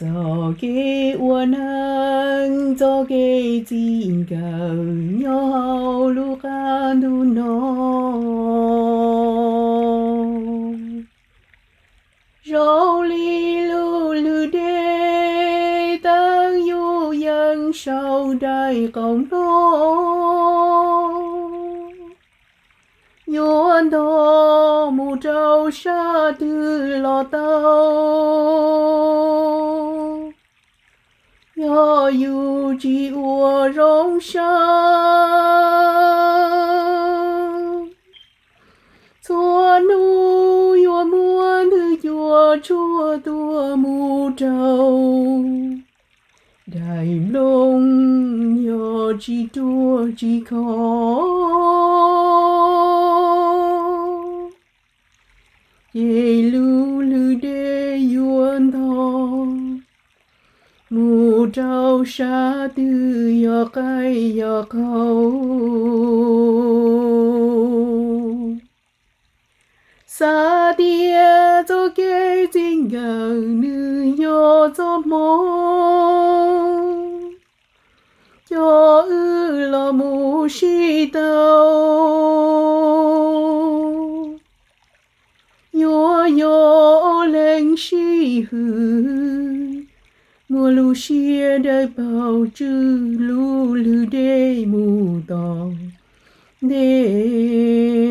Txoj kev ua neej, txoj kev txij nkawm nyob hauv lub qab ntuj no. Zoo li lub lwm dej teeb yuj yees saum daim qau nplooj, yuav ntog mus rau sab twg los tau. Yog yus tsis ua zoo saib, txhua hnub yuav muaj ntwg cua tshuaj tuaj mus rau daim nplooj, yog tsis ruaj tsis khov, ces lub lwm dej yuav ntog mus rau sab twg yog qaij yog qau. Xav tias txoj kev txij nkawm nws yog txoj hmoov coj wb los mus sib tau. Yuav yog ob leeg sib hwm, muaj lub siab dawb paug tswj lub lwm dej mus tom ntej.